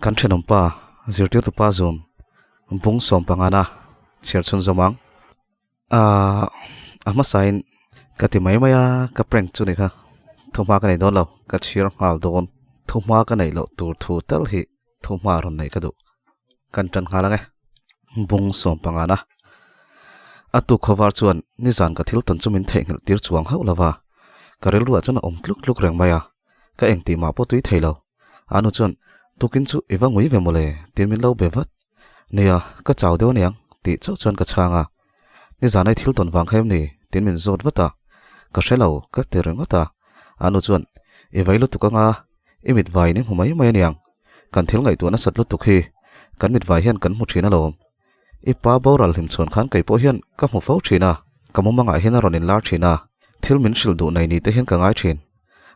Kan thenawmpa zirtirtupa zun bung sawm pangana chhiar chhunzawm ang. Ahh a hmasain ka ti mai mai a ka prank chu ni kha thuhma ka nei dawn lo ka chhir nghal dawn thuhma ka neih loh tur thu tal hi thuhma rawn neih ka duh kan tan nghal ang e bung sawm pangana a tuk khawvar chuan nizan ka thil tawn chu min theihnghilh tir chuang hauh lo va ka rilruah chuan a awm tluk tluk reng mai a ka engtih mah pawh tui thei lo anu chuan tukin chu i va ngui ve mawle tin min lo be vat. Nia, ka chau deuh aniang, tih chauh chuan ka chhang a. Nizan ai thil tawn vang kha em ni? Tin min zawt vat a. Ka hre lo, ka ti ringawt a. A nu chuan, I vei lutuk anga, i mit vaiin i hmu mai mai aniang. Kan thil ngaihtuah nasat lutuk hi, kan mit vai hian kan hmu thin alawm. I pa boral hlim chhuan khan kei pawh hian ka hmu fo thin a, ka mumangah hian a rawn inlar thin a, thil min hrilh duh nei ni te hian ka ngai thin.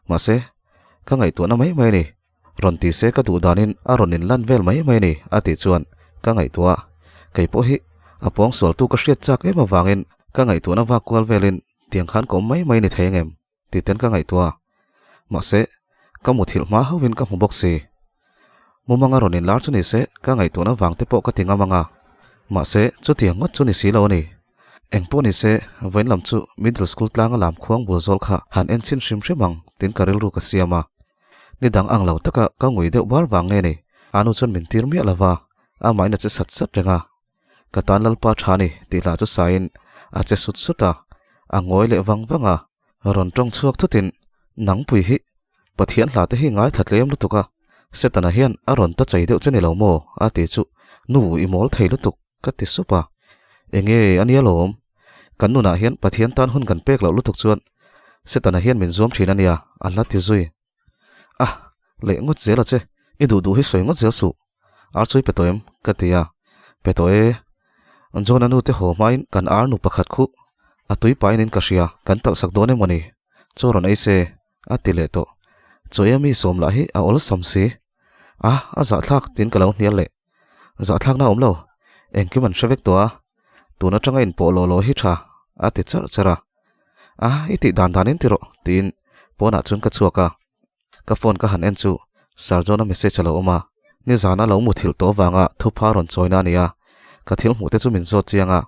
Mahse, ka ngaihtuahna mai mai a ni. Rawn ti se ka duh danin a rawn inlan vel mai mai a ni, a tih chuan ka ngaihtuah a. Kei pawh hi a pawng sualtu ka hriat chak em avangin ka ngaihtuahna vak kual velin tiang khan ka awm mai mai ni thei ang em tih ten ka ngaihtuah a. Mahse, ka muthilh hma hauhin ka hmu bawk si. Mumanga rawn inlar chu ni se ka ngaihtuahna vang te pawh ka ti ngam ang a. Mahse, chutiang ngawt chu ni si lo a ni. Eng pawh ni se, vawiin lam chu middle school tlanga lam khuang bul zawl kha han en chhin hrim hrim ang tiin ka rilru ka siam a. Ni dang ang lo taka ka ngui deuh bar vang nge ni, a nu chuan min tir miah lo va, amahin a che sat sat reng a. Ka tan Lalpa tha ni tih hlah chu saiin a che sut sut a, a ngawi leh vang vang a. Rawn tawng chhuak thutin, Nangpui hi Pathian hla te hi ngaithla tlem lutuk a, Setana hian a rawn ta chei deuh che ni lo maw? a ti chu, Nu i mawl thei lutuk ka ti sup a. Enge a nia lawm? Kan nunah hian Pathian tan hun kan pek loh lutuk chuan Setana hian min zuam thin a nia, a hla ti zui. A, leh ngawt zel a che, i duh duh hi sawi ngawt zel suh. Ar chu i pe tawh em? ka ti a. Pe tawh e. John-a nu te haw hmain kan ar nu pakhat khuh a tui pain in ka hria, kan talh sak dawn emaw ni? Chaw rawn ei se, a ti leh tawh. Chaw ei a mi sawm lah hi a awlsam si. A, a zahthlak tiin ka lo hnial leh. Zahthlakna a awm lo, engkim an hre vek tawh a, tun atanga inpawh lawh lawh hi tha, a ti charh charh a. A, i tih dan danin ti rawh, tiin pawnah chuan ka chhuak a. Ka phone ka han en chu Sir John-a message a lo awm a, nizana lo muthilh tawh avanga thupha rawn chawina a ni a, ka thil hmuh te chu min zawt chiang a.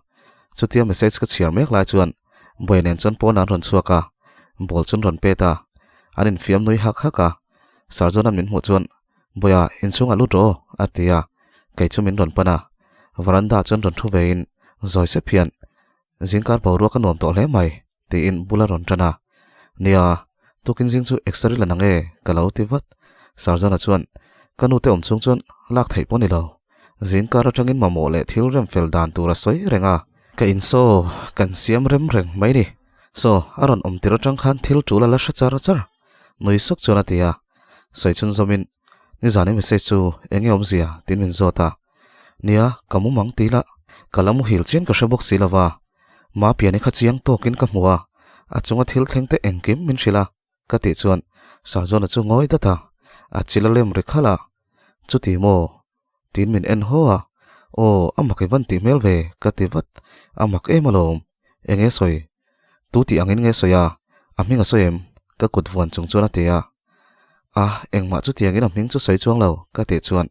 Chutia message ka chhiar mek lai chuan Buai nen chuan pawnah an rawn chhuak a, ball chu an rawn pet a, an infiam nui hak hak a. Sir John-a'n min hmuh chuan Buia, inchhungah lut rawh aw, a ti a, kei chu min rawn pan a. Veranda chuan rawn thu vein, zawi sep hian, Zingkar boruak a nuam tawh hle mai, tiin bula rawn tan a. Nia, tukin zing chu x-ray la nang e, ka lo ti vat. Sarjana chuan, Ka nute awm chhung chuan lak theih pawh ni lo. Zingkar atangin mamawh leh thil rem fel dan tur a sawi reng a. Ka insaw, kan siam rem reng mai ni. Saw, a rawn awm tir atang khan thil tul a la hre char char. Nui suk chuan a ti a. Sawi chhun zawmin, Nizan i message chu eng nge awmzia? tiin min zawt a. Nia, ka mu mang ti la, ka la muhil chian ka hre bawk si lo va. Ma piani kha chiang tawkin ka hmu a, a chunga thil thleng te engkim min hrilh a, ka tih chuan Sarjona chu ngawi dat a, a chil a lem ri khalh a. Chuti maw? Tiin min en haw a, Aw, a mak i van tih hmel ve, ka ti vat. A mak em alawm. Eng nge sawi? Tu tih angin nge sawi a? A hming a sawi em? Ka kut vuan chung chuan a ti a. A, engmah chutiangin a hming chu sawi chuang lo, ka tih chuan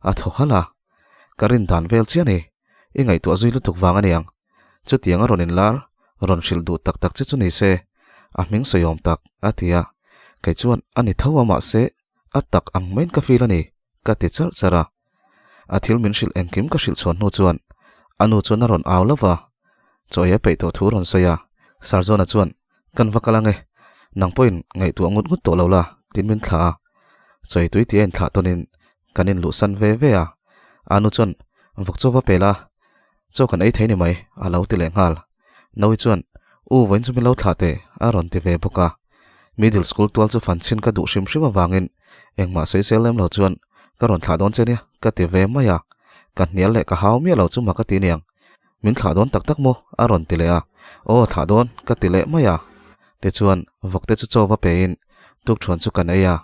a thaw halh a. Ka rin dan vel chiah a ni. I ngaihtuah zui lutuk vang a niang. Chutiang a rawn inlar, rawn hrilh duh tak tak che chu ni se, a hming sawi awm tak, a ti a. Kei chuan a ni tho a mahse a tak ang maiin ka feel a ni, ka ti charh charh a. A thil min hrilh engkim ka hrilh chhuan hnu chuan a nu chuan a rawn au lo va, chaw ei a peih tawh thu rawn sawi a. Sir John-a chuan, Kan va kal ang e, nang pawhin ngaihtuah ngut ngut tawh lo la, tiin min thlah a. Chaw ei tui tih a inthlah tawnin kan inluhsan ve ve a. A nu chuan, Vawk chaw va pe la, chaw kan ei thei ni mai, a lo ti leh nghal. Naui chuan, U, vawiin chu min lo thlah teh, a rawn ti ve bawk a. Middle school tual chu fan chhin ka duh hrim hrim avangin engmah sawi sel lem lo chuan ka rawn thlah dawn che nia, ka ti ve mai a. Ka hnial leh ka hau miah lo chu mak a ti niang. Min thlah dawn tak tak maw? a rawn ti leh a. Aw, thlah dawn, ka ti leh mai a. Tichuan, vawkte chu chaw va pein tukthuan chu kan ei a.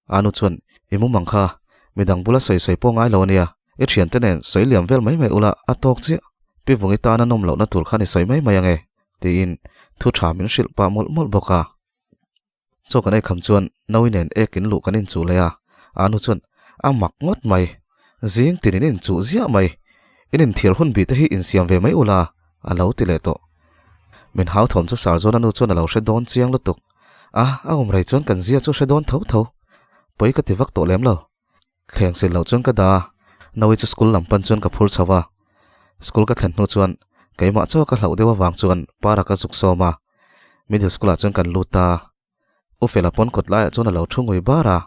Anu chuan, I mumang kha midang bula sawi sawi pawh ngai lo a nia, i thiante nen sawi liam vel mai mai ula a tawk chiah. Pi Vungi tana nawm lohna tur khan i sawi mai mai ange, tiin thu tha min hrilh pah mawlh mawlh bawk a. Chaw kan ei kham chuan Naui nen ek in luh kan inchuh leh a, Anu chuan, A mak ngawt mai, zing tin in inchuh ziah mai, in inthiar hun bih te hi insiam ve mai ula, a lo ti leh tawh. Min hau thawm chu Sarzawn anu chuan a lo hre dawn chiang lutuk. A, a awm rei chuan kan zia chu hre dawn tho tho. Pawi ka ti vak tawh lem lo. Thleng sil loh chuan ka dah a, Naui chu school lam pan chuan ka phur chho a. School ka thlen hnu chuan keimah chaw ka hlauh deuh avang chuan para ka zuk sawm a. Middle school ah chuan kan lut ta. U Fela pawn kawt laiah chuan a lo thu ngui bar a.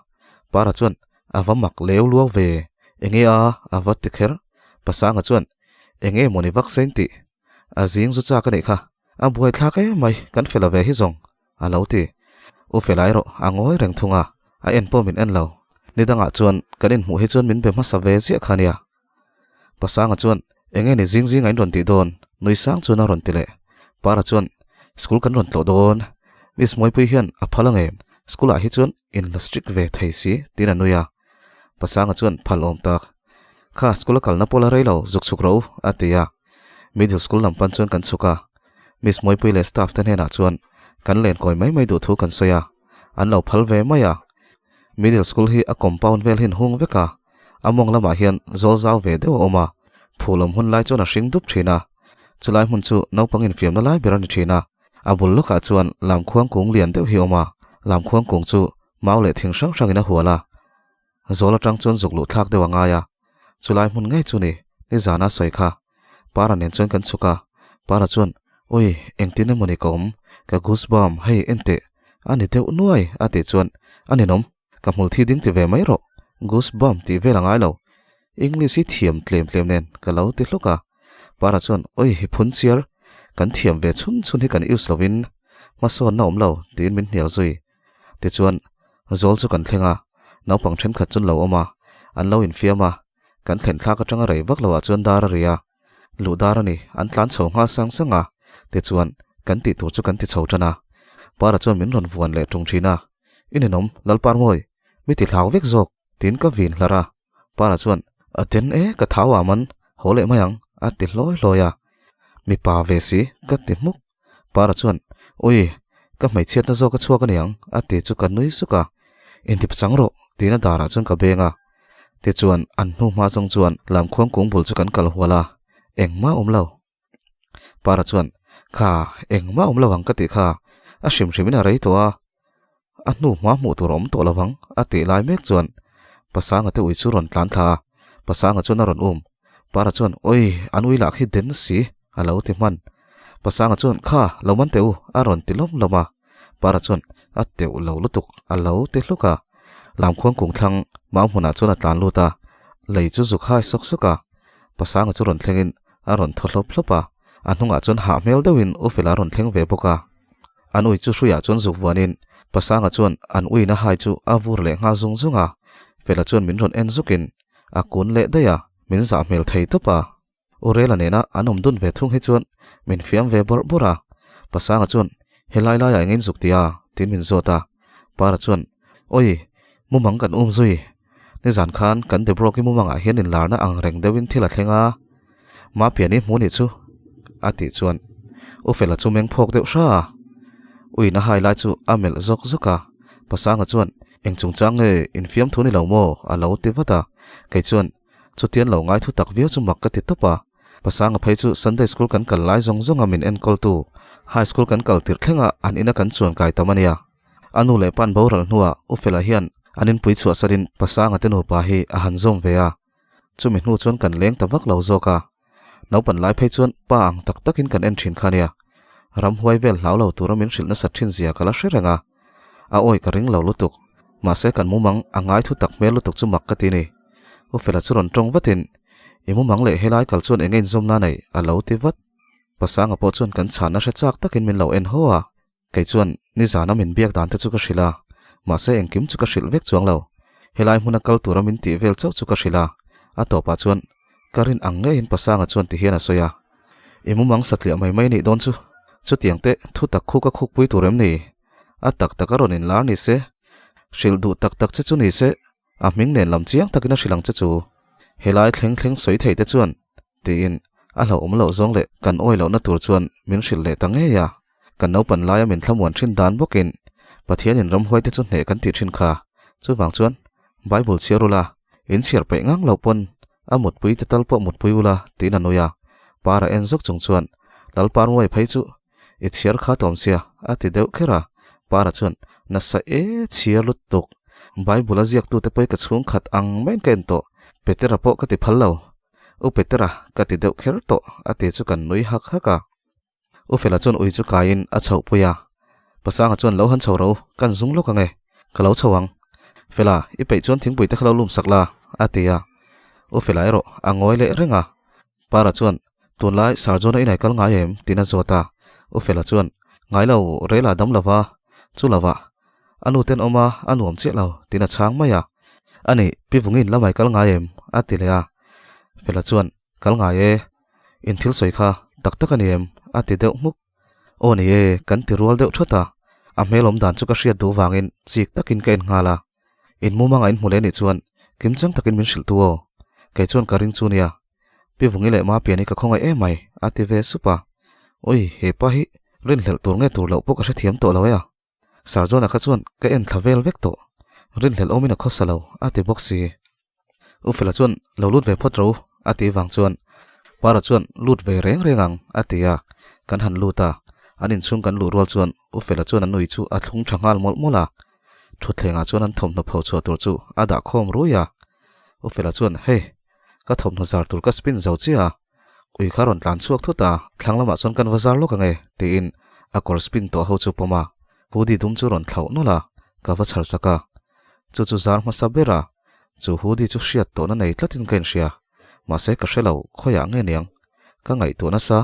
Para chuan a va mak leu luau ve, enge a a va ti kher. Pasanga chuan enge mawni vak sein tih a zing zu chak a nih kha. A buaithlak em mai kan Fela ve hi zawng. A lo ti. U Fela erawh a ngawi reng thung a, a en pawh min en lo. Ni dangah chuan kan inhmuh hi chuan min be hmasa ve ziah kha nia. Pasanga chuan, Enge ni zing zing a in rawn tih dawn? Nui sang chuan a rawn ti leh. Para chuan, School kan rawn tlawh dawn. Miss Mawipui hian a phal ang em? School ah hi chuan in la strict ve thei si, tiin a nui a. Pasanga chuan phal awm tak. Kha school a kalna pawh la rei lo, zuk chhuk rawh u, a ti a. Middle school lam pan chuan kan chhuk a, Miss Mawipui leh staff te hnenah chuan kan len kawi mai mai duh thu kan sawi a, an lo phal ve mai a. Middle school hi a compound vel hi an hung vek a, a mawng lamah hian zawl zau ve deuh a awm a, phul awm hun lai chuan a hring dup thin a, chulai hmun chu naupang infiamna lai ber a ni thin a, a bul lawkah chuan lamkhuang kung lian deuh hi a awm a, lamkhuang kung chu mau leh thing hrang hrangin a hual a. Zawl atang chuan zuk luh thlak deuh a ngai a, chulai hmun ngei chu ni, nizana sawi kha. Para nen chuan kan chhuk a, Para chuan, Ui, engtin emaw ni ka awm, ka goosebump, hei enteh, a ni deuh nuai, a tih chuan, A ninawm, ka hmul thi ding ti ve mai rawh, goosebump tih vel a ngai lo, English hi thiam tlem tlem nen ka lo ti hluk a. Para chuan, Ui, hi phun chiar, kan thiam ve chhun chhun hi kan use lovin hmasawnna awm lo, tiin min hnial zui. Tichuan, zawl chu kan thleng a, naupang thenkhat chu an lo awm a, an lo infiam a, kan thlen thlak atanga rei vak loah chuan dar a ri a, luh dar a ni, an tlan chho nghal sang sang a, tichuan, kan tih tur chu kan ti chho tan a. Para chuan min rawn vuan leh tung thin a, I ninawm, Lalparmawi, mi ti hlau vek zawk, tiin ka vin hlar a. Para chuan, A den e, ka thau ah man, haw leh mai ang, a ti hlawi hlawi a. Mipa ve si, ka ti hmuk. Para chuan, Ui, ka hmeichhiatna zawk a chhuak a niang, a ti chu ka nui suk a. Intip chang rawh, tiin a darah chuan ka beng a. Tichuan, an hnu hma zawng chuan lamkhuang kung bul chu kan kal hual a, engmah awm lo. Para chuan, Kha, engmah awm lo ang ka tih kha, a hrim hrimin a rei tawh a. A hnu hma hmuh tur a awm tawh lovang, a tih lai mek chuan Pasanga te ui chu rawn tlan thla a, Pasanga chuan a rawn um. Para chuan, Oi, an ui lah khi den si, a lo ti hman. Pasanga chuan, Kha, lo man teh u, a rawn ti lawm lawm a. Para chuan, A teuh lo lutuk, a lo ti hluk a. Lamkhuang kung thlang mau hmunah chuan a tlan lut a, lei chu zuk hai sawk sawk a. Pasanga chu rawn thlengin a rawn thaw hlawp hlawp a, a hnungah chuan hah hmel deuhin U Fela rawn thleng ve bawk a. An ui chu hruiah chuan zuk vuanin Pasanga chuan an uina hai chu a vur leh nghal zung zung a, Fela chuan min rawn en zukin a kun leh daih a, min zah hmel thei tawp a. U Rela nena an awm dun ve thung hi chuan min fiam ve bawrh bawrh a, Pasanga chuan helai laiah engin zuk ti a? tiin min zawt a, Para chuan Awi, mumang kan um zui, nizan khan kan Debroki mumangah hian inlarna ang reng deuhin thil a thleng a, Mapiani hmu nih chu a tih chuan U Fela chu meng phawk deuh hra a, Uina hai lai chu a melh zawk zawk a, Pasanga chuan eng chungchang nge infiam thu ni lo maw a lo ti vat a, kei chuan chutian lo ngai thu tak viau chu mak ka ti tawp a, Pasanga phei chu Sunday school kan kal lai zawng zawnga min enkawltu High school kan kal tirh thlenga an ina kan chuan kai tam a nia. A nu leh pan boral hnuah U Fela hian an inpui chhuahsarin Pasanga te nupa hi a han zawm ve a. Chumi hnu chuan kan leng ta vak lo zawk a, naupan lai phei chuan pa ang tak takin kan en thin kha nia. Ramhuai vel hlau lo tura min hrilh nasat thin zia ka la hre reng a, a awi ka ring lo lutuk. Mahse kan mumang a ngai thu tak hmel lutuk chu mak ka ti ni. U Fela chu rawn tawng vatin, I mumang leh helai kal chuan eng nge inzawmna nei? a lo ti vat. Pasanga pawh chuan kan chhanna hre chak takin min lo en haw a. Kei chuan nizana min biak dan te chu ka hrilh a, mahse engkim chu ka hrilh vek chuang lo. Helai hmuna kal tura min tih vel chauh chu ka hrilh a, a tawpah chuan ka rin ang ngeiin Pasanga chuan ti hian a sawi a, I mumang satliah mai mai nih dawn chu, chutiang te thu tak khu ka khukpui tur em ni? A tak tak a rawn inlar ni se. Hrilh duh tak tak che chu ni se, a hming nen lam chiang takin a hrilh ang che chu. Helai thleng thleng sawi thei te chuan tiin a hlauhawm loh zawng leh kan awi lohna tur chuan min hrilh leh ta ngei a. Kan naupan laia min thlamuan thin dan bawkin Pathianin ramhuaite chu hneh kan tih thin kha. Chuvang chuan Bible chhiar ula, in chhiar peih ngang loh pawn a mutpui te tal pawh mutpui ula tiin a nui a. Para en zawk chung chuan Lalparmuai phei chu i chhiar kha tawm sia a ti deuh kher a. Para chuan nasa e chhiar lutuk. Bible a ziaktute pawh i ka chhungkhat ang maiin ka en tawh. Petera pawh ka ti phal lo. U Petera ka ti deuh kher tawh a ti chu kan nui hak hak a. U Fela chuan ui chu kaiin a chhoh pui a. Pasanga chuan lo han chho ro, kan zung lawk ang e, ka lo chho ang. Fela, i peih chuan thingpui te kha lo lum sak la, a ti a. U Fela erawh a ngawi leh reng a. Para chuan, Tunlai Sarjona inai kal ngai em? tiin a zawt a. U Fela chuan, Ngai lo, rel a dam lo va, chu lo va. A nu ten awm a, a nuam chiah lo, tiin a chhang mai a. A nih, Pi Vungin lamai kal ngai em? a ti leh a. Fela chuan, Kal ngai e, in thil sawi kha tak tak a ni em? a ti deuh hmuk. Aw ni e, kan ti rual deuh thawt a. A hmel awm dan chu ka hriat duh vangin chik takin ka en nghal a. In mumanga in hmu leh nih chuan kimchang takin min hrilh tu aw. Kei chuan ka ring chu nia. Pi Vungi leh Mapiani ka khawngaih em mai, a ti ve sup a. Ui, he pa hi rinhlelh tur nge tur loh pawh ka hrethiam tawh lo e a. Sarjona kha chuan ka en thla vel vek tawh, rinhlelh awmin a khawsa lo, a ti bawk si. U Fela chuan lo lut ve phawt ro, a tih vang chuan Para chuan lut ve reng reng ang, a ti a. Kan han lut a, an inchhung kan luh rual chuan U Fela chuan a nui chu a thlung tha nghal mawlh mawlh a. Thutthlengah chuan an thawmhnaw pho chhuah tur chu a dah khawm rui a. U Fela chuan, Hei, ka thawmhnaw zar tur ka spin zo chiah a, Ui kha rawn tlan chhuak thut a, thlang lamah chuan kan va zar lawk ang e, tiin a kawr spin tawh ho chu pawm a, hoodie dum chu rawn thlauh nawlh a, ka va chhar sak a. Chu chu zar hmasa ber a, chu hoodie chu hriat tawhna nei tlatin ka inhria, mahse ka hre lo khawiah nge niang, ka ngaihtuah nasa.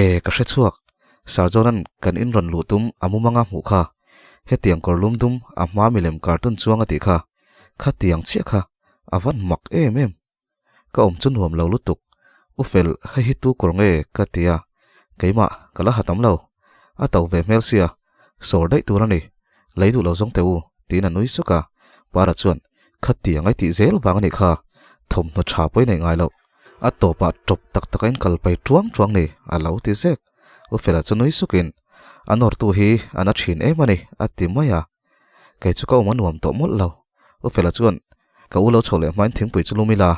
E, ka hre chhuak, Sir John-a'n kan in rawn luh tum a mumanga hmuh kha, hetiang kawr lum dum a hma milem cartoon chuang a tih kha, khatiang chiah kha a van mak em em. Ka awm chu nuam lo lutuk. U Fel, hei hi tu kawr nge? ka ti a. Keimah, ka la ha tam lo. A to ve hmel sia, sawr daih tur a ni. Lei duh lo zawng teh u, tiin a nui suk a. Para chuan, Khatiang ai tih zel vang a nih kha, thawmhnaw tha pawhin a ingai loh. A tawpah tawp tak taka in kal pai tuang tuang ni, a lo ti zek. U Fela chu nui sukin, A nawrtu hi a na thin em a ni, a ti mai a. Kei chu ka awm a nuam tawh mawlh lo. U Fela chuan, Ka u lo chho leh hmain thingpui chu lum ila,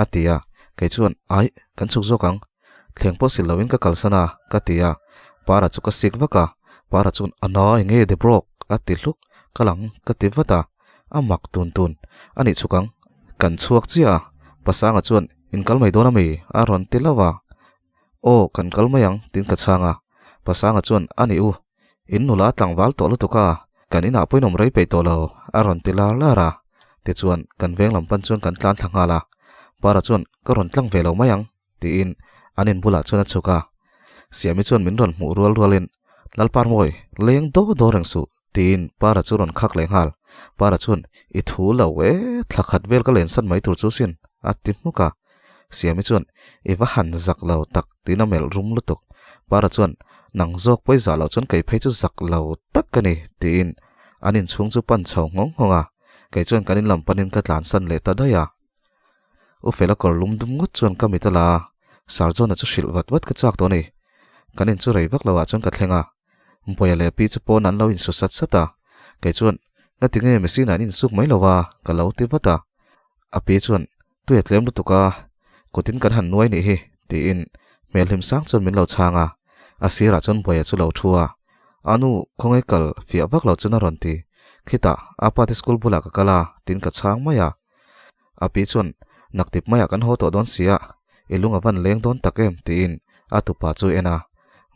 a ti a. Kei chuan, Aih, kan chhuk zawk ang. Thleng pawh sil loin ka kalsan a, ka ti a. Para chu ka sik vak a. Para chuan, A na eng nge Debrawk? a ti hluk. Ka lang, ka ti vat a. A mak tun tun. A nih chhuk ang. Kan chhuak chiah a. Pasanga chuan, In kal mai dawn a mi? a rawn ti hlauh a. Aw, kan kal mai ang, tiin ka chhang a. Pasanga chuan, A nih u, in nula tlangval tawh lutuk a, kan inah pawhin awm rei peih tawh lo, a rawn ti lar lar a. Tichuan, kan veng lam pan chuan kan tlan thla nghal a. Para chuan, Ka rawn tlang ve lo mai ang, tiin an in bulah chuan a chhuk a. Siami chuan min rawn hmuh rual rualin, Lalparmawi, leng daw daw reng suh, Tiin Para chu rawn khak leh nghal. Para chuan, I thu lo e, thla khat vel ka lensan mai tur chu sin, a ti hmuk a. Siami chuan, I va han zak lo tak, tiin a melh rum lutuk. Para chuan, Nang zawk pawi zah loh chuan kei phei chu zak lo tak ka ni, tiin an inchhung chu pan chho nghawng nghawng a. Kei chuan kan in lam panin ka tlansan leh ta daih a. U Fela kawr lum dum ngawt chuan ka mit a la a, Sir John-a chu hrilh vat vat ka chak tawh a ni. Kan in chu rei vak loah chuan ka thleng a, Bawia leh Pi chu pawn an lo insu sat sat a, kei chuan, Ngati nge machine-ah an insuk mai lo a? ka lo ti vat a. A pi chuan, Tui a tlem lutuk a, kutin kan han nuai nih hi, tiin hmel hlim sang chuan min lo chhang a. A sirah chuan Bawia chu lo thu a, A nu, khawngaih kal fiah vak lo chuan a rawn ti. Khitah, apa te school bulah ka kal a, tiin ka chhang mai a. A pi chuan, Naktip maiah kan haw tawh dawn sia, i lung a van leng dawn tak em? tiin a tupa chu en a.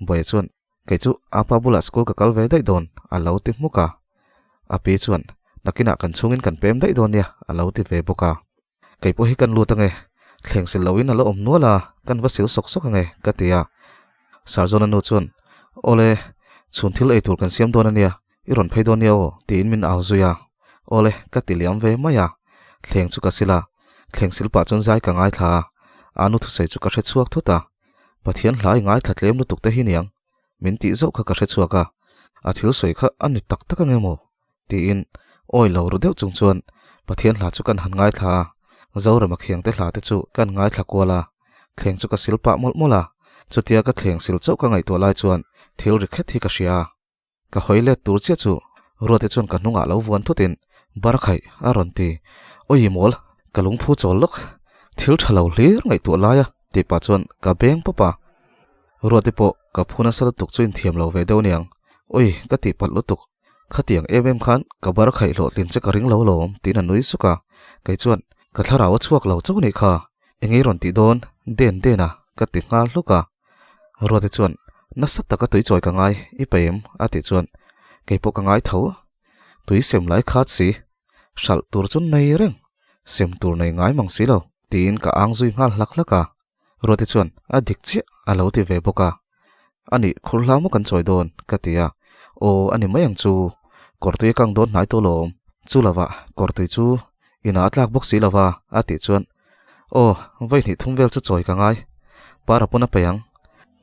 Bawia chuan, Kei chu apa bulah school ka kal ve daih dawn, a lo ti hmuk a. A pi chuan, Nakinah kan chhungin kan pem daih dawn nia, a lo ti ve bawk a. Kei pawh hi kan lut ange, thleng sil loin a la awm nual a, kan va sil sawk sawk ange, ka ti a. Sarjona nu chuan, Awle, chhun thil ei tur kan siam dawn ania, i rawn phei dawn nia aw, tiin min au zui a. Awle, ka ti liam ve mai a. Thleng chu ka sil a, thleng sil pah chuan zai ka ngaithla a, a nu thusawi chu ka hre chhuak thut a. Pathian hla i ngaithla tlem lutuk te hi niang, min tih zauh kha ka hre chhuak a, a thil sawi kha a ni tak tak ange maw? tiin. Awi lo ru deuh chung chuan Pathian hla chu kan han ngaithla a, Zorama khiangte hla te chu kan ngaithla kual a, thleng chu ka sil pah mawlh mawlh a, chutia ka thleng sil chauh ka ngaihtuah lai chuan thil ri khet hi ka hria a. Ka hawi let tur chiah chu Ruate chuan ka hnungah lo vuan thutin Barakhaih a rawn ti, Awi mawl, ka lungphu chawl lawk, thil tha lo hlir ngaihtuah lai a tih pah chuan ka beng pawp a. Ruate pawh ka phu nasa lutuk chu inthiam lo ve deuh aniang, Awi ka tihpalh lutuk, Khatiang em em khan ka bar khaih hlawhtlin che ka ring lo lawm tiin a nui suk a, kei chuan ka thlarau a chhuak lo chauh nih kha, eng ei rawn tih dawn den den a ka ti nghal hluk a. Ruate chuan nasa taka tui chawi ka ngai i peih em a tih chuan kei pawh ka ngai tho, tui sem lai khat si, hralh tur chu nei reng, sem tur nei ngai mang si lo tiin ka ang zui nghal hlak hlak a. Ruati chuan a dik chiah a lo ti ve bawk a. A nih khur hlau maw kan chawi dawn? ka ti a. Aw a ni mai ang chu. Kawrtui a kang dawn hnai tawh lawm. Chu lovah kawrtui chu inah a tlak bawk si lova a tih chuan Aw vawi hnih thum vel chu chawi ka ngai. Para pawn a peih ang.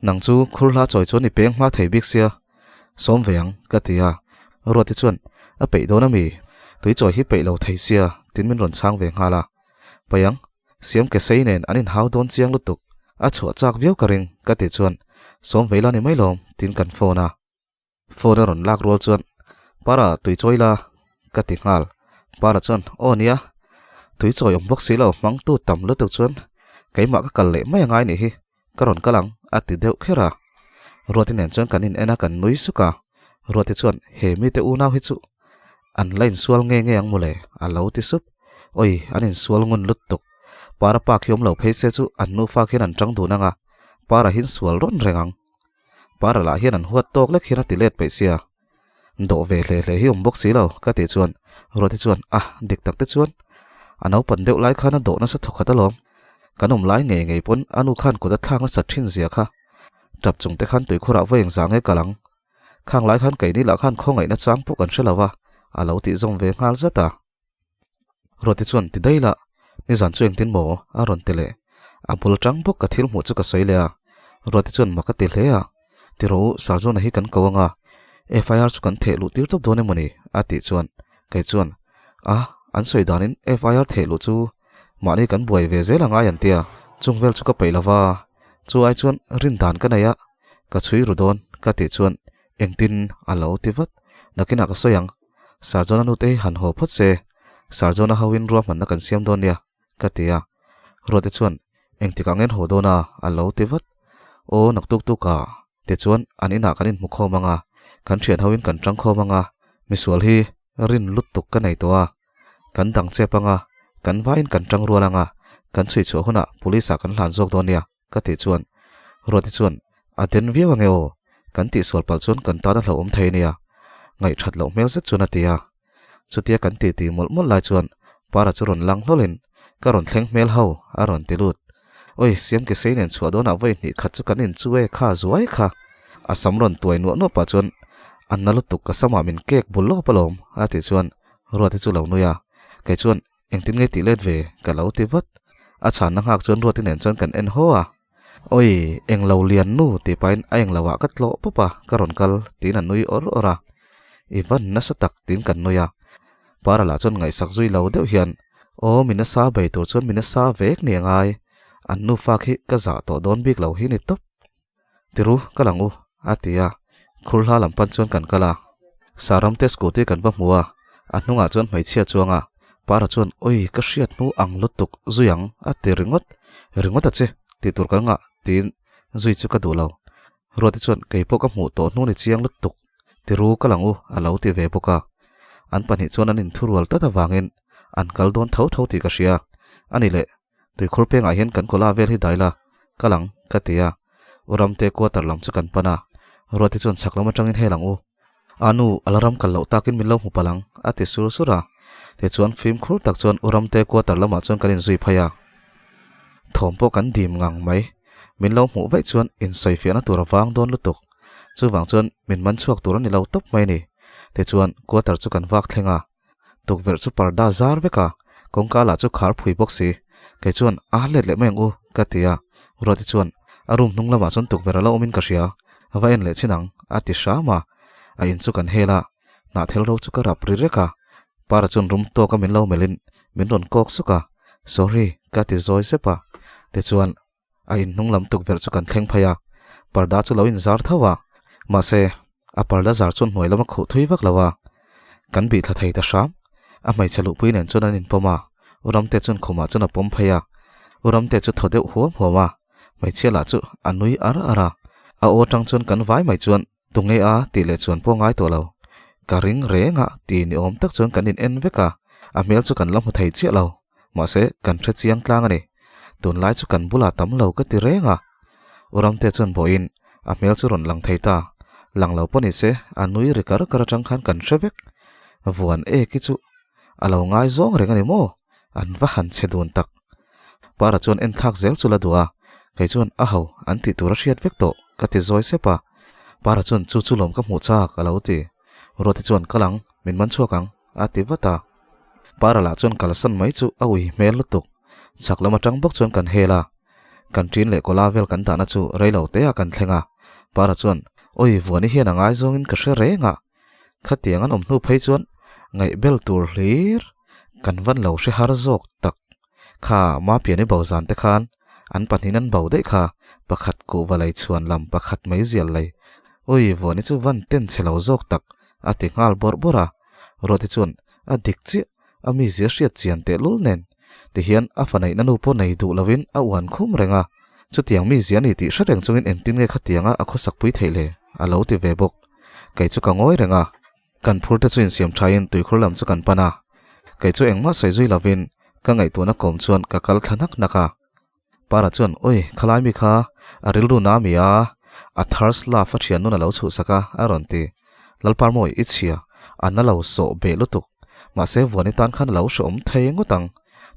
Nang chu khur hla chawi chuan i peng hma thei bik sia. Sawm ve ang ka ti a. Ruati chuan a peih dawn a mi? Tui chawi hi peih lo thei sia tin min rawn chhang ve nghal a. Peih ang. Siam ke sei nen an inhau dawn chiang lutuk, a chhuah chak viau ka ring ka tih chuan sawm vei la ni mai lawm tiin kan phone a. Phone a rawn lak rual chuan Para tui chawi la ka ti nghal. Para chuan aw nia, tui chawi awm bawk si lo hmangtu tam lutuk chuan keimah ka kal leh mai angai nih hi, ka rawn kal ang a ti deuh kher a. Ruati nen chuan kan in en a kan nui suk a, Ruati chuan he mite unau hi chu an la insual nge nge ang mawle a lo ti sup. Awi an insual ngun lutuk. Para pa khi awm lo phei se chu an nufa khian an tang dun ang a, Para hi insual rawn reng ang. Para lah hian an huat tawk lek hian a ti let peih sia. Dawh ve hle hle hi awm bawk si lo ka tih chuan Ruati chuan a dik tak te chuan a naupan deuh lai khan a dawh nasa thawkhat alawm. Kan awm lai ngei ngei pawn a nu khan kut a thlak nasa thin zia kha. Tap chung te khan tuikhurah vawi engzah nge kal ang. Khang lai khan keini lah khan khawngaihna chang pawh kan hre lo va a lo tih zawm ve nghal zat a. Ruati chuan ti daih lah, nizan chu engtin maw? a rawn ti leh. A bul atang bawk ka thil hmuh chu ka sawi leh a. Ruati chuan mak a ti hle a, Ti rawh u, Sarzawna hi kan ko anga, FIR chu kan theh luh tir tawp dawn emawni? a tih chuan kei chuan, A, an sawi danin FIR theh luh chu mahni kan buai ve zel angai an tia, chung vel chu ka peih lova, chu ai chuan rin dan ka nei a, ka chhui ru dawn ka tih chuan engtin a lo ti vat, nakinah ka sawi ang. Sarjona nute hi han haw phawt se, Sarjona hoin ruahmanna kan siam dawn nia, ka ti a. Ruate chuan, Engtikah ngen haw dawn a? a lo ti vat. Aw, naktuk tuk a, tichuan an inah kan inhmu khawm ang a, kan thian hoin kan tang khawm ang a, misual hi rin lutuk ka nei tawh a, kan dang chep ang a, kan vaiin kan tang rual ang a, kan chhui chhuah hunah police ah kan hlan zawk dawn nia. Ka tih chuan Ruati chuan a den viau ange aw, kan tihsual palh chuan kan tan a hlauhawm thei ania, ngaihthat loh hmel zet chuan a ti a. Chutia kan titi mawlh mawlh lai chuan Para chu rawn lang hlawlin ka rawn thleng hmel ho a rawn ti lut. Oi, siam ke sei nen chhuah dawnah vawi hnih khat chu kan inchu e kha zuai kha. A sam rawn tuai nuah nuah pah chuan a na lutuk ka samah min kek bul lawp alawm a tih chuan Ruati chu lo nui a, kei chuan Engtin nge tih let ve? Ka lo ti vat. A chhanna nghak chuan Ruati nen chuan kan en haw a. Awi, englo lian nu tih pahin a englo ah ka tlawh pawp a, ka rawn kal tiin a nui awr awr a. I van nasa tak tiin kan nui a. Para lah chuan ngaihsak zui lo deuh hian, Aw, mi nasa bei tur chuan mi nasa vek ni a ngai. An nufa khi ka zah tawh dawn bik lo hi ni tawp. Tiru, ka lang u, a ti a. Khur hla lam pan chuan kan kal a. Saramte scooty kan va hmu a, a hnungah chuan hmeichhia chuang a. Para chuan, Oi, ka hriat hnu ang lutuk, zui ang, a ti ringawt. Ringawt a che, tih tur kan ngah, tiin zui chu ka duh lo. Ruati chuan, Kei pawh ka hmuh tawh hnu ni chiang lutuk, tiru, ka lang u, a lo ti ve bawk a. An pahnih chuan an inthurual tlat avangin an kal dawn tho tho tih ka hria. A ni leh, Tuikhur pengah hian kan kawla vel hi dai la, kal ang, ka ti a. U Ramte quarter lam chu kan pan a. Ruati chuan chhak lam atangin hel ang u. A nu, a la ram kal loh takin min lo hmu palh ang, a ti sur sur a. Tichuan fimkhur tak chuan U Ramte quarter lamah chuan kan inzui phei a. Thawm pawh kan dim ngang mai. Min lo hmuh vaih chuan insawifiahna tur a vang dawn lutuk. Chuvang chuan min man chhuak tur a ni lo tawp mai a ni. Tichuan quarter chu kan vak thleng a. Tukverh chu parda zar vek a, kawngka lah chu khar phui bawk si. Kei chuan, A let leh mai ang u, ka ti a. Ruati chuan, A room hnung lamah chuan tukverh a la awmin ka hria, va en leh chin ang, a ti hram a. A in chu kan hel a, hnahthel ro chu ka rap ri rek a. Para chuan rum tawka min lo melhin min rawn kawk suk a, Sorry, ka ti zawi sep a. Tichuan, a inhnung lam tukverh chu kan thleng phei a, parda chu lo inzar tho a, mahse, a parda zar chuan hnuai lam a khuh thui vak lo a, kan bih thla thei ta hram. A hmeichhe luhpui nen chuan an inpawm a, U Ramte chuan khumah chuan a pawm phei a, U Ramte chu thaw deuh huam huam a, hmeichhia lah chu a nui ar ar a, a aw atang chuan kan vai mai chuan Tunge a tih leh chuan pawh ngai tawh lo. Ka ring reng a ti ni awm tak chuan kan in en vek a, a hmel chu kan la hmu thei chiah lo. Mahse, kan hre chiang tlang a ni. Tunlai chu kan bulah tam lo ka ti reng a. U Ramte chuan bawihin a hmel chu rawn lang thei ta. Lang lo pawh ni se, a nui ri kar kar atang khan kan hre vek. Vuan ek hi chu a lo ngai zawng reng a ni maw? An va han che dun tak. Para chuan en thlak zel chu la duh a, kei chuan a ho an tih tur a hriat vek tawh ka ti zawi sep a. Para chuan chu chu lawm ka hmuh chak a lo ti. Ruati chuan kal ang, min man chhuak ang a ti vat a. Para lah chuan kalsan mai chu a ui hmel lutuk. Chhak lam atang bawk chuan kan hel a. Kan ṭin leh kawla vel kan dahna chu rei lo te ah kan thleng a. Para chuan Awi Vuani hian a ngaizawngin ka hre reng a. Khatiang an awm hnu phei chuan ngaihbel tur hlir kan van lo hre har zawk tak. Kha Mapiani bo zan te khan an pahnihin an bo daih kha, pakhat kuhva lei chhuan lam pakhat mai zial lei. Ui Vuani chu van ten chhe lo zawk tak a ti nghal bawrh bawrh a. Ruati chuan a dik chiah a mizia hriat chian tehlul nen tihian a fa neihna nu pawh nei duh lovin a uan khum reng a, chutiang mizia a ni tih hre reng chungin engtin nge khatianga a khawsakpui theih le? a lo ti ve bawk. Kei chu ka ngawi reng a, kan phur te chu insiam thain tuikhur lam chu kan pan a, kei chu engmah sawi zui lovin ka ngaihtuahna kawm chuan ka kal thla hnak hnak a. Para chuan, Oi, khalai mi kha a rilru na mi a, a thirst love a thian nun a lo chhuhsak a, a rawn ti. Lalparmawi, i chhia, a na lo sawh beh lutuk. Mahse, Vuani tan khan a lo hrehawm thei ngawt ang.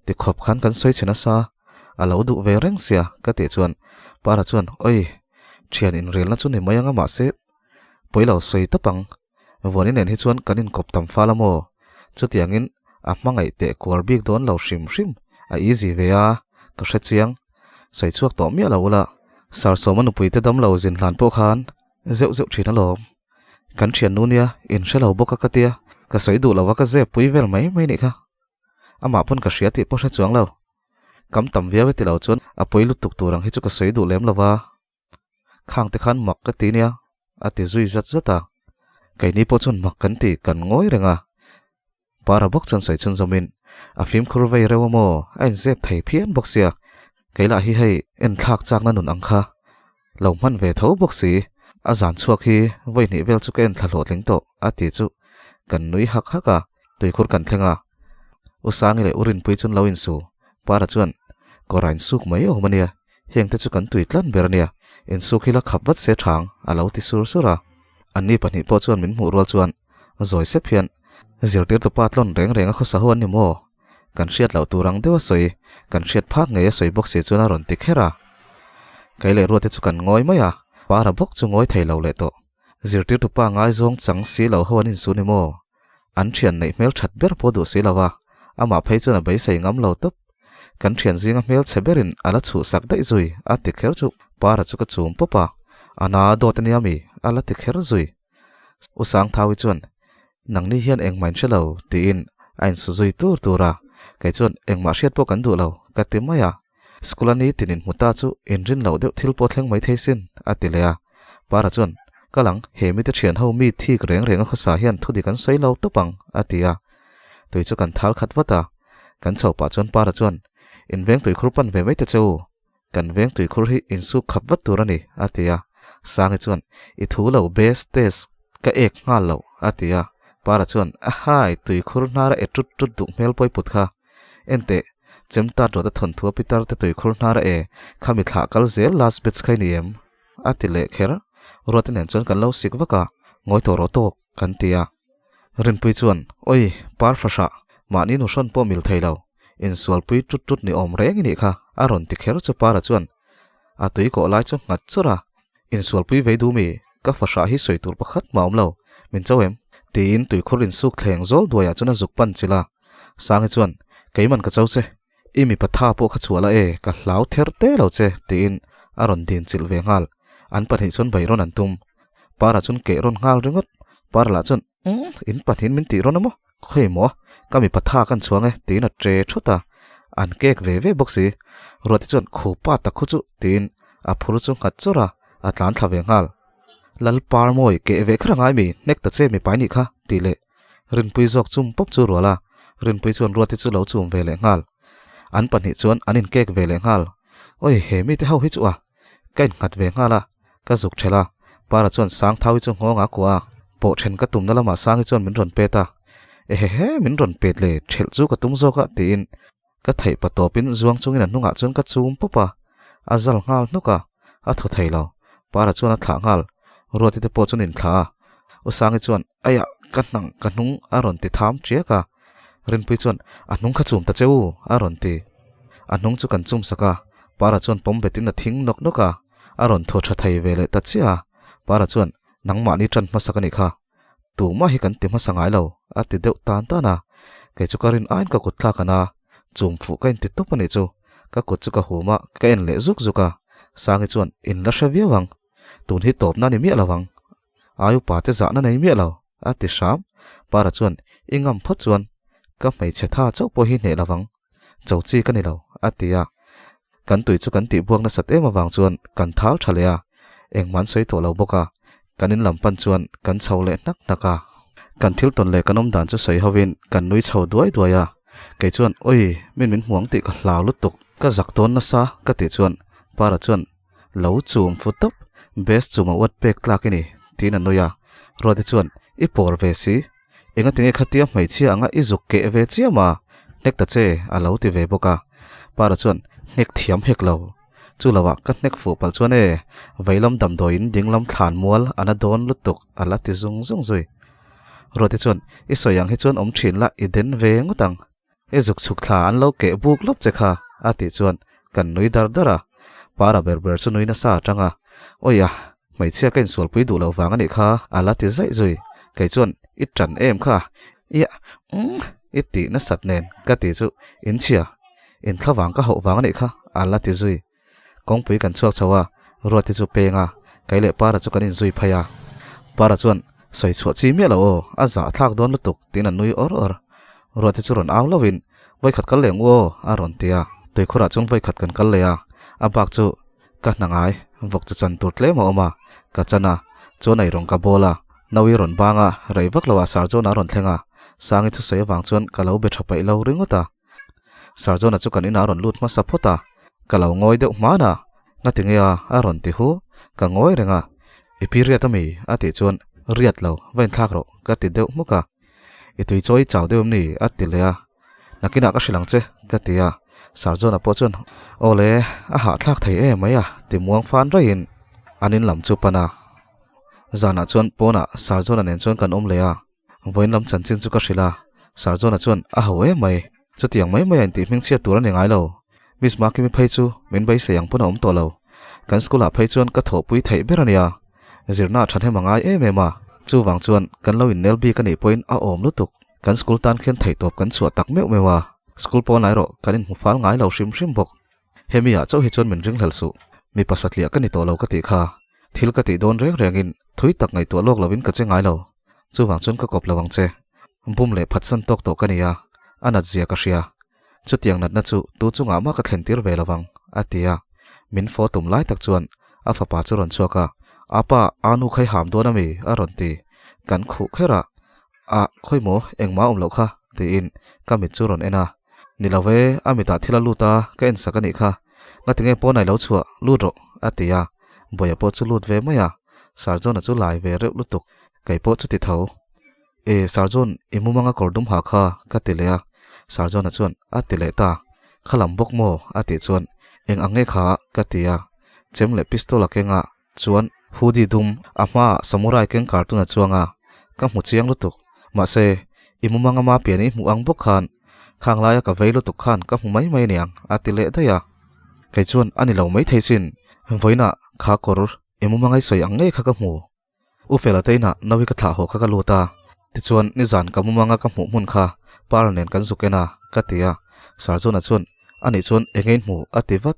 Ti khawp khan kan sawi chhe nasa, a lo duh ve reng sia, ka tih chuan Para chuan, Oi, thian inrelna chu ni mai anga mahse, pawi lo sawi tawp ang. Vuani nen hi chuan kan inkawp tam fal a maw? Chutiangin a hmangaih teh kuar bik dawn lo hrim hrim, a easy ve a, ka hre chiang. Sawi chhuak tawh miah lo ula, Sarsawma nupui te dam lo zin hlan pawh khan zeuh zeuh thin alawm. Kan thiannu nia, in hre lo bawk a ka tia, ka sawi duh lo a ka zep pui vel mai mai nih kha. Amah pawn ka hria tih pawh hre chuang lo. Kam tam viau e ti lo chuan a pawi lutuk tur ang hi chu ka sawi duh lem lo va. Khang te khan mak ka ti nia, a ti zui zat zat a. Keini pawh chuan mak kan ti kan ngawi reng a. Para bawk chuan sawi chhun zawmin, A fimkhur vei reuh a maw, a inzep thei phian bawk sia. Kei lah hi hei enthlak chakna nun ang kha lo hman ve tho bawk si. A zan chhuak hi vawi hnih vel chu ka enthla hlawhtling tawh, a ti chu kan nui hak hak a, tuikhur kan thleng a. U Sangi leh U Rinpui chuan lo insu. Para chuan, Kawr a insuk mai awm a nia, Heng te chu kan tui tlan ber a nia, insuk hi la khap vat se thang, a lo ti sur sur a. Anni pahnih pawh chuan min hmuh rual chuan zawi sep hian, Zirtirtu pa tlawn reng reng a khawsa ho an ni maw? Kan hriat loh tur ang deuh a sawi, kan hriat phak ngei a sawi bawk si chuan a rawn ti kher a. Kei leh Ruate chu kan ngawi mai a, Para bawk chu ngawi thei lo leh tawh. Zirtirtu pa ngaizawng chang si lo ho an insu ni maw? An thian neih hmel that ber pawh duh si lo a, amah phei chuan a beisei ngam lo tawp. Kan thian zinga hmel chhe berin a la chhuhsak daih zui a ti kher chu Para chu ka chum pawp a, a na dawt a nia mi a la ti kher zui. U Sangthaui chuan, Nangni hian engmah in hre lo tiin a insu zui tur tur a, kei chuan engmah hriat pawh kan duh lo ka ti mai a. School a ni tin inhmu ta chu inrin loh deuh thil pawh thleng mai thei sin, a ti leh a. Para chuan, Kal ang, he mite thian ho mi thik reng reng a khawsa hian thu dik an sawi lo tawp ang, a ti a. Tui chu kan thal khat vat a. Kan chho pah chuan Para chuan, In veng tuikhur pan ve mai ta che u. Kan veng tuikhur hi insuk khap vat tur a ni, a ti a. Sangi chuan, I thu lo best test ka ek nghal lo, a ti a. Para chuan, Ahai, tuikhur hnara e tut tut duh hmel pawiput kha. Enteh, chem tat rawt a thawnthu a pitar te tuikhur hnar a e, khami thlah kal zel last batch kha i ni em? A ti leh kher. Ruati nen chuan kan lo sik vak a, ngawi tawh rawh tawk, kan ti a. Rinpui chuan, Oi, par fahrah, mahni nu hrawn pawh mil thei lo, insualpui tut tut ni awm reng i nih kha, a rawn ti kher chu Para chuan a tui kawh lai chu nghat chawrh a, Insualpui vei du mi, ka fahrah hi sawi tur pakhat mah awm lo, min cho em? Tiin tuikhur insuk thleng zawl duaiah chuan a zuk pan chilh a. Sangi chuan, Keiman ka cho che, i mipa tha pawh kha chhuah la e, ka hlau ther te lo che, tiin a rawn din chilh ve nghal. An pahnih chuan bai rawn an tum. Para chuan keh rawn nghal ringawt. Para lah chuan, Umm, in pahnihin min tih rawn a maw? Khawi maw? Ka mipa tha kan chhuang e, tiin a tre thut a. An kek ve ve bawk si. Ruati chuan khupa tak khu chu tiin a phur chu nghat chawrh a, a tlan thla ve nghal. Lal Parmawi keh ve kher a ngai mi, hnek ta che mipa i nih kha, tih leh Rinpui zawk chum pawp chu rual a, Rinpui chuan Ruati chu lo chum ve leh nghal. An pahnih chuan an inkek ve leh nghal. Awi he mite ho hi chu a! Ka innghat ve nghal a, ka zuk ṭhelh a, Para chuan Sangthaui chu nghawng a kuah a, pawh ṭhen ka tumna lamah Sangi chuan min rawn pet a, Ehehe, min rawn pet le, ṭhelh chu ka tum zawk a, tiin ka theih pa tawpin zuang chungin a hnungah chuan ka chum pawp a, a zal nghal hnuk a, a thaw thei lo. Para chuan a thlah nghal, Ruati te pawh chuan inthlah a, U Sangi chuan, Aiah, ka hnang, ka hnung a rawn ti tham ṭiak a, Rinpui chuan, A hnung kha chum ta che u, a rawn ti. A hnung chu kan chum sak a, Para chuan pawm betin a thing nawk nawk a, a rawn thaw tha thei ve leh ta chiah a. Para chuan, Nangmahni ṭan hmasak a nih kha. Tumah hi kan ti hmasa ngai lo, a ti deuh tan tan a. Kei chu ka rin aiin ka kut thlak an a, chum fuh ka inti tawp a nih chu. Ka kut chu ka hum a, ka en leh zuk zuk a. Sangi chuan, In la hre viau ang. Tun hi tawpna a ni miah lo ang. Ai upa te zahna nei miah lo, a ti hram. Para chuan, I ngam phawt chuan ka hmeichhe tha chauh pawh hi hneh lovang, cho chi ka ni lo, a ti a. Kan tui chu kan tihbuak nasat em avang chuan kan thal tha leh a, engmah an sawi tawh lo bawk a, kan in lam pan chuan kan chho leh hnak hnak a. Kan thil tawn leh kan awm dan chu sawi hovin kan nui chho duai duai a, kei chuan, Awi, min min hmuang tih ka hlau lutuk, ka zak dawn nasa, ka tih chuan Para chuan, Lo chum fu tawp, best chum a uat pek tlak i ni, tiin a nui a. Ruati chuan, I pawr ve si. Engatinge khatia hmeichhia anga i zuk keh ve chiam a? Hnek ta che, a lo ti ve bawk a. Para chuan, Hnek thiam hek lo. Chu loah ka hnek fuh palh chuan e, veilam damdawiin dinglam thlan mual a na dawn lutuk, a la ti zung zung zui. Ruati chuan, I sawi ang hi chuan awm thin la, i den ve ngawt ang. I zuk chhuk thla an lo keh buk lawp che kha, a tih chuan kan nui dar dar a. Para ber ber chu nui nasa atang a, Awi a, hmeichhia ka insualpui duh loh vang a nih kha, a la ti zaih zui. Kei chuan, I tan em kha? Iah, umm, i tih nasat nen ka ti chu inchhia, inthla vang ka hauh vang a nih kha, a la ti zui. Kawngpui kan chhuak chho a, Ruati chu peng a, kei leh Para chu kan inzui phei a. Para chuan, Sawi chhuah chi miah lo aw, a zah thlak dawn lutuk, tiin a nui awr awr. Ruati chu rawn au lovin, Vawikhat kal leh ang u aw, a rawn ti a. Tuikhurah chuan vawikhat kan kal leh a, a bak chu ka hna ngai, vawk chu chan tur tlem a awm a, ka chan a, chuan eirawng ka bawl a, Naui rawn bang a, rei vak loah Sarjona a rawn thleng a, Sangi thusawi avang chuan ka lo be tha paih lo ringawt a. Sarjona chu kan inah a rawn lut hmasa phawt a, ka lo ngawi deuh hman a, Ngati nge a? a rawn ti hu, ka ngawi reng a, I pi riat ami? a tih chuan, Riat lo, va inthlak rawh, ka ti deuh hmuk a, I tui chawi chau deuh em ni? a ti leh a, Nakinah ka hrilh ang che, ka ti a, Sarjona pawh chuan, Aw le, a hahthlak thei em mai a, ti muang fan raihin an in lam chu pan a. Zanah chuan pawnah Sarjona nen chuan kan awm leh a, Vawiin lam chanchin chu ka hrilh a, Sir John-a chuan a ho em mai. Chutiang mai mai a intih hmingchhiat tur a ni ngai lo. Miss Makimi phei chu min beisei ang pawn a awm tawh lo. Kan school-ah phei chuan ka thawhpui theih ber a nia. Zirna a thahnem a ngai em em a, chuvang chuan kan lo innel bik a nih pawhin a awm lutuk. Kan school tan khian theihtawp kan chhuah tak meuh meuh a, school pawn lai erawh kan inhmu fal ngai lo hrim hrim bawk. Hemi ah chauh hi chuan min ringhlel suh, mi pasatliah ka ni tawh lo ka tih kha, thil ka tih dawn reng rengin thui tak ngaihtuah lawk lovin ka che ngai lo, chuvang chuan ka kawp lo ang che. Bum leh phatsan tawk tawh ka ni a, a nat zia ka hria. Chutiang natna chu tu chungah mah ka thlen tir ve lo vang, a ti a. Min faw tum lai tak chuan a fapa chu rawn chhuak a, Apa, anu kha i ham dawn ami? a rawn ti. Kan khuh kher a, Ah, khawi maw, engmah a awm loh kha, tiin ka mit chu rawn en a. Ni lo e, a mitah thil a lut a, ka en sak a nih kha. Ngatinge pawn ai lo chhuah, lut rawh, a ti a. Bawia pawh chu lut ve mai a. Sir John-a chu lai ve reuh lutuk, kei pawh chu ti tho. E, Sir John, i mumanga kawr dum ha kha, ka ti leh a. Sir John-a chuan a ti leh ta. Kha lam bawk maw? a tih chuan, Eng ang nge kha? ka ti a. Chem leh pistol a keng a, Chuan hoodie dum a hmaah samurai keng cartoon a chuang a, ka hmu chiang lutuk. Mahse, i mumanga ma pian i hmuh ang bawk khan khang laia ka vei lutuk khan ka hmu mai mai aniang a ti leh daih a. Kei chuan a ni lo mai thei sin, vawiinah kha kawr i mumanga i sawi ang ngei kha ka hmu. U Fela te inah Naui ka thlah haw kha ka lut a, tichuan nizan ka mumanga ka hmuh hmun kha Par nen kan zuk en a, ka ti a. Sarjuna chuan a nih chuan eng nge in hmu a ti vat.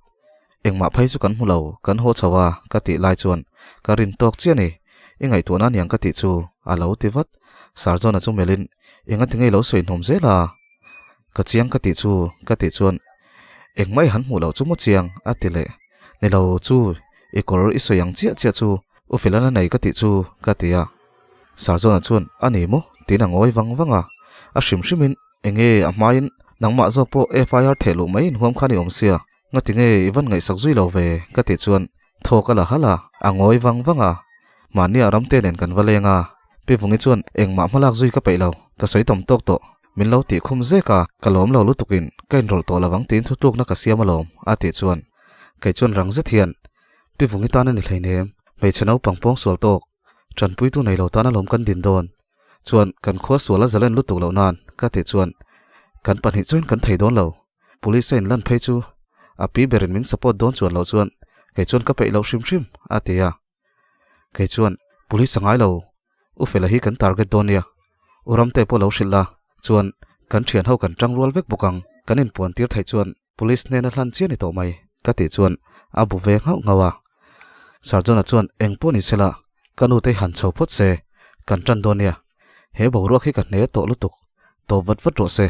Engmah phei chu kan hmu lo, kan haw chho a, ka tih lai chuan ka rin tawk chiah a ni. I ngaihtuahna aniang ka tih chu a lo ti vat. Sarjona chu melhin, Enga tinge i lo sawi hnawm zel a? Ka chiang ka tih chu ka tih chuan, Engmah i han hmuh loh chu maw chiang? a ti leh. Ni lo chu, i kawr i sawi ang chiah chiah chu U Felana nei ka tih chu ka ti a. Sarjona chuan, A ni maw? tiin a ngawi vang vang a. A hrim hrimin, Enge a hmain nangmah zawk pawh FIR theh luh mai inhuam khan i awm sia, ngati nge i van ngaihsak zui lo ve? ka tih chuan thawk a la halh a, a ngawi vang vang a. Mahnia ramte nen kan va leng a, Pi Vungi chuan engmah hmalak zui ka peih lo, ka sawi tam tawk tawh, min lo tih khum zek a, ka lawm lo lutukin ka inrawlh tawh lovang tiin thutlukna ka siam alawm, a tih chuan kei chuan rang zet hian Pi Vungi tan a ni hleinem, hmeichhe naupang pawngsual tawk, tanpuitu nei lo tan alawm kan din dawn. Chuan kan khua sual a zalen lutuk loh nan ka tih chuan kan pahnih chuan kan thei dawn lo. Police a inlan phei chu a pi berin min support dawn chuan loh chuan kei chuan ka peih loh hrim hrim a ti a. Kei chuan police a ngai lo, U Fela hi kan target dawn nia. U Ramte pawh lo hrilh la, chuan kan thian ho kan tang rual vek bawk ang. Kan inpuan tir theih chuan Police hnena hlan chiah ni tawh mai ka tih chuan a bu ve nghauh nghauh a. Sarjona chuan eng pawh ni sela ka nute han chho phawt se kan tan dawn nia. He boruak hi ka hne tawh lutuk tawp vat vat rawh se.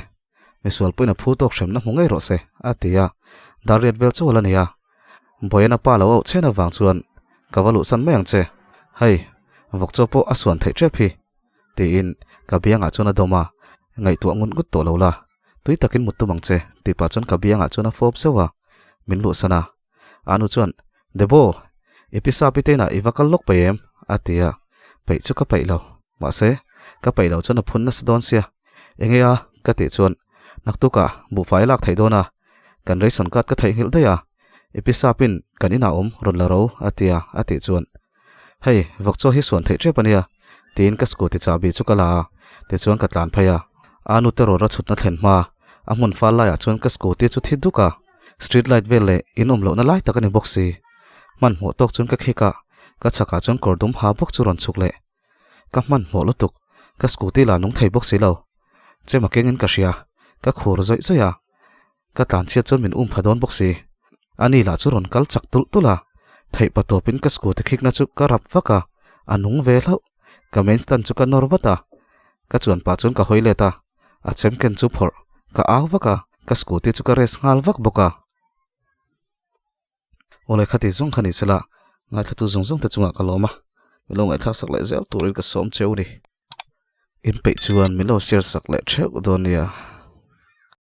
Misual pawhin a phu tawk hremna hmu ngei rawh se a ti a. Darriat vel chauh a la ni a. Bawian a pa lo auh chhen avang chuan ka va luhsan mai ang che. Hei, vawk chaw pawh a suan theih tep hi tiin ka biangah chuan a dawm a, ngaihtuah ngut ngut tawh lo la. Tui takin mut tum ang che, tih pah chuan ka biangah chuan a fawp zeuh a, min luhsan a. Anu chuan, Debo, i pisa pi teinah i va kal lawk peih em? a ti a, peih chu ka peih lo. Mahse, ka peih loh chuan a phun nasa dawn sia. Enge a? ka tih chuan, Naktukah buhfai a lak theih dawn a, kan ration card ka theihnghilh daih a, i pisa pin kan inah awm rawn la ro, a ti a, a tih chuan, Hei, vawk chaw hi suan theih tep a nia, tiin ka scooty chahbi chu ka la a, tichuan ka tlan phei a. A nute rawra chhutna thlen hma, a hmun fal laiah chuan ka scooty chu thi duk a, street light vel leh in awm lohna lai tak a ni bawk si. Hmanhmawh tawk chuan ka khik a, ka chhakah chuan kawr dum ha bawk chu rawn chhuk leh. Ka hmanhmawh lutuk, ka scooty la nung thei bawk si lo. Chem a kengin ka hria, ka khur zawih zawih a. Ka tlan chhiat chuan min um pha dawn bawk si. Ani lah chu rawn kal chak tulh tulh a, theih pa tawpin ka scooty khikna chu ka rap vak a, a nung ve hlauh. Ka main stand chu ka nawr vat a, ka chuan pah chuan ka hawi let a, a chem ken chu phawrh ka au vak a, ka scooty chu ka race nghal vak bawk a. Awle khati zawng kha ni sela, ngaithlatu zawng zawng te chungah ka lawm a, min lo ngaihthlak sak leh zel turin ka sawm cheu ni. In peih chuan min lo share sak leh theuh dawn nia.